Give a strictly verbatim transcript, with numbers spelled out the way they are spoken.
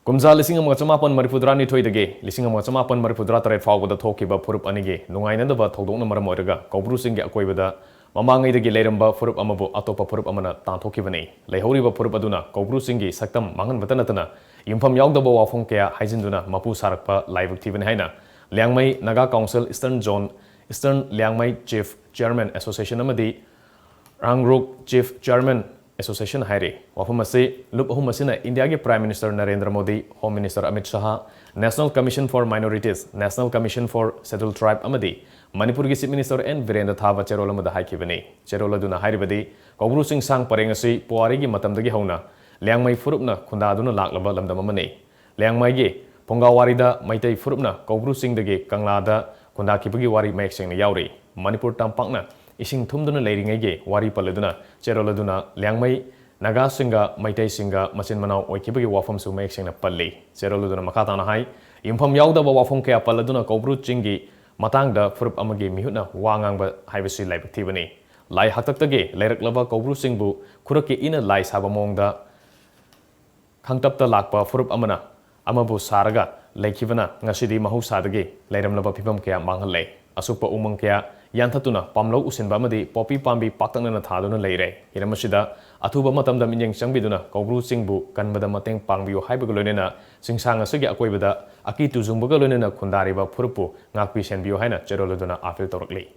ꯀꯨꯝꯖꯥ ꯂꯤꯁꯤꯡ ꯑꯃꯒ ꯆꯃꯥꯄꯟ ꯃꯔꯤꯐꯨꯇꯔꯥ ꯅꯤꯊꯣꯏꯗꯒꯤ ꯂꯤꯁꯤꯡ ꯑꯃꯒ ꯆꯃꯥꯄꯟ ꯃꯔꯤꯐꯨꯇꯔꯥ ꯇꯔꯦꯠ ꯐꯥꯎꯕꯗ ꯊꯣꯛꯈꯤꯕ ꯐꯨꯔꯨꯞ ꯑꯅꯤꯒꯤ ꯅꯨꯡꯉꯥꯏꯅꯗꯕ ꯊꯧꯗꯣꯛꯅ ꯃꯔꯝ ꯑꯣꯏꯔꯒ ꯀꯧꯕ꯭ꯔꯨ ꯆꯤꯡꯒꯤ ꯑꯀꯣꯏꯕꯗ ꯃꯃꯥꯡꯉꯩꯗꯒꯤ ꯂꯩꯔꯝꯕ ꯐꯨꯔꯨꯞ ꯑꯃꯕꯨ ꯑꯇꯣꯞꯄ ꯐꯨꯔꯨꯞ ꯑꯃꯅ ꯇꯥꯟꯊꯣꯛꯈꯤꯕꯅꯤ꯫ ꯂꯩꯍꯧꯔꯤꯕ ꯐꯨꯔꯨꯞ ꯑꯗꯨꯅ ꯀꯧꯕ꯭ꯔꯨ ꯆꯤꯡꯒꯤ ꯁꯛꯇꯝ ꯃꯥꯡꯍꯟꯕꯇ ꯅꯠꯇꯅ ꯌꯨꯝꯐꯝ ꯌꯥꯎꯗꯕ ꯋꯥꯐꯝ ꯀꯌꯥ ꯍꯥꯏꯖꯤꯟꯗꯨꯅ ꯃꯄꯨ ꯁꯥꯔꯛꯄ ꯂꯥꯏꯕꯛ ꯊꯤꯕꯅꯤ ꯍꯥꯏꯅ Liangmai Naga Council Eastern Zone, Eastern Liangmai Chief Chairman Association ꯑꯃꯗꯤ ꯔꯥꯡꯔꯨꯛ Chief Chairman Association ꯍꯥꯏꯔꯤ꯫ ꯋꯥꯐꯝ ꯑꯁꯤ ꯂꯨꯞ ꯑꯍꯨꯝ ꯑꯁꯤꯅ ꯏꯟꯗꯤꯌꯥꯒꯤ Prime Minister Narendra Modi, Home Minister Amit Shah, National Commission for Minorities, National Commission for Scheduled Tribe ꯑꯃꯗꯤ ꯃꯅꯤꯄꯨꯔꯒꯤ Chief Minister ꯑꯦꯟ ꯕꯤꯔꯦꯟꯗ ꯊꯥꯕ ꯆꯦꯔꯣꯜ ꯑꯃꯗ ꯍꯥꯏꯈꯤꯕꯅꯤ꯫ ꯆꯦꯔꯣꯜ ꯑꯗꯨꯅ ꯍꯥꯏꯔꯤꯕꯗꯤ, ꯀꯧꯕ꯭ꯔꯨ ꯆꯤꯡꯁꯥꯡ ꯄꯔꯦꯡ ꯑꯁꯤ ꯄꯨꯋꯥꯔꯤꯒꯤ ꯃꯇꯝꯗꯒꯤ ꯍꯧꯅ ꯂꯤꯌꯥꯡꯃꯩ ꯐꯨꯔꯨꯞꯅ ꯈꯨꯟꯗꯥꯗꯨꯅ ꯂꯥꯛꯂꯕ ꯂꯝꯗꯝ ꯑꯃꯅꯤ꯫ ꯂꯤꯌꯥꯡꯃꯩꯒꯤ ꯐꯨꯡꯒꯥꯋꯥꯔꯤꯗ ꯃꯩꯇꯩ ꯐꯨꯔꯨꯞꯅ ꯀꯧꯕ꯭ꯔꯨ ꯆꯤꯡꯗꯒꯤ ꯀꯪꯂꯥꯗ ꯈꯨꯟꯗꯥꯈꯤꯕꯒꯤ ꯋꯥꯔꯤ ꯃꯌꯦꯛ ꯁꯦꯡꯅ ꯌꯥꯎꯔꯤ꯫ ꯃꯅꯤꯄꯨꯔ ꯇꯝꯄꯥꯛꯅ ꯏꯁꯤꯡ ꯊꯨꯝꯗꯨꯅ ꯂꯩꯔꯤꯉꯩꯒꯤ ꯋꯥꯔꯤ ꯄꯜꯂꯗꯨꯅ ꯆꯦꯔꯣꯜ ꯑꯗꯨꯅ ꯂꯤꯌꯥꯡꯃꯩ ꯅꯥꯒꯥꯁꯤꯡꯒ ꯃꯩꯇꯩꯁꯤꯡꯒ ꯃꯆꯤꯟ ꯃꯅꯥꯎ ꯑꯣꯏꯈꯤꯕꯒꯤ ꯋꯥꯐꯝꯁꯨ ꯃꯌꯦꯛ ꯁꯦꯡꯅ ꯄꯜꯂꯤ꯫ ꯆꯦꯔꯣꯜ ꯑꯗꯨꯅ ꯃꯈꯥ ꯇꯥꯅ ꯍꯥꯏ, ꯌꯨꯝꯐꯝ ꯌꯥꯎꯗꯕ ꯋꯥꯐꯝ ꯀꯌꯥ ꯄꯜꯂꯗꯨꯅ ꯀꯧꯕ꯭ꯔꯨ ꯆꯤꯡꯒꯤ ꯃꯇꯥꯡꯗ ꯐꯨꯔꯨꯞ ꯑꯃꯒꯤ ꯃꯤꯍꯨꯠꯅ ꯋꯥ ꯉꯥꯡꯕ ꯍꯥꯏꯕꯁꯤ ꯂꯥꯏꯕꯛ ꯊꯤꯕꯅꯤ꯫ ꯂꯥꯏ ꯍꯥꯛꯇꯛꯇꯒꯤ ꯂꯩꯔꯛꯂꯕ ꯀꯧꯕ꯭ꯔꯨ ꯆꯤꯡꯕꯨ ꯈꯨꯔꯛꯀꯤ ꯏꯅ ꯂꯥꯏ ꯁꯥꯕ ꯃꯑꯣꯡꯗ ꯈꯪꯇꯞꯇ ꯂꯥꯛꯄ ꯐꯨꯔꯨꯞ ꯑꯃꯅ ꯑꯃꯕꯨ ꯁꯥꯔꯒ ꯂꯩꯈꯤꯕꯅ ꯉꯁꯤꯗꯤ ꯃꯍꯧꯁꯥꯗꯒꯤ ꯂꯩꯔꯝꯂꯕ ꯐꯤꯕꯝ ꯀꯌꯥ ꯃꯥꯡꯍꯜꯂꯦ꯫ ꯑꯁꯨꯛꯄ ꯎꯃꯪ ꯀꯌꯥ ꯌꯥꯟꯊꯠꯇꯨꯅ ꯄꯥꯝꯂꯧ ꯎꯁꯤꯟꯕ ꯑꯃꯗꯤ ꯄꯣꯄꯤ ꯄꯥꯝꯕꯤ ꯄꯥꯛꯇꯛꯅꯅ ꯊꯥꯗꯨꯅ ꯂꯩꯔꯦ꯫ ꯍꯤꯔꯝ ꯑꯁꯤꯗ ꯑꯊꯨꯕ ꯃꯇꯝꯗ ꯃꯤꯠꯌꯦꯡ ꯆꯪꯕꯤꯗꯨꯅ ꯀꯧꯕ꯭ꯔꯨ ꯆꯤꯡꯕꯨ ꯀꯟꯕꯗ ꯃꯇꯦꯡ ꯄꯥꯡꯕꯤꯌꯨ ꯍꯥꯏꯕꯒ ꯂꯣꯏꯅꯅ ꯆꯤꯡꯁꯥꯡ ꯑꯁꯤꯒꯤ ꯑꯀꯣꯏꯕꯗ ꯑꯀꯤ ꯇꯨꯖꯨꯡꯕꯒ ꯂꯣꯏꯅꯅ ꯈꯨꯟꯗꯥꯔꯤꯕ ꯐꯨꯔꯨꯞꯄꯨ ꯉꯥꯛꯄꯤ ꯁꯦꯟꯕꯤꯌꯨ ꯍꯥꯏꯅ ꯆꯦꯔꯣꯜ ꯑꯗꯨꯅ ꯑꯥꯄꯤꯜ ꯇꯧꯔꯛꯂꯤ꯫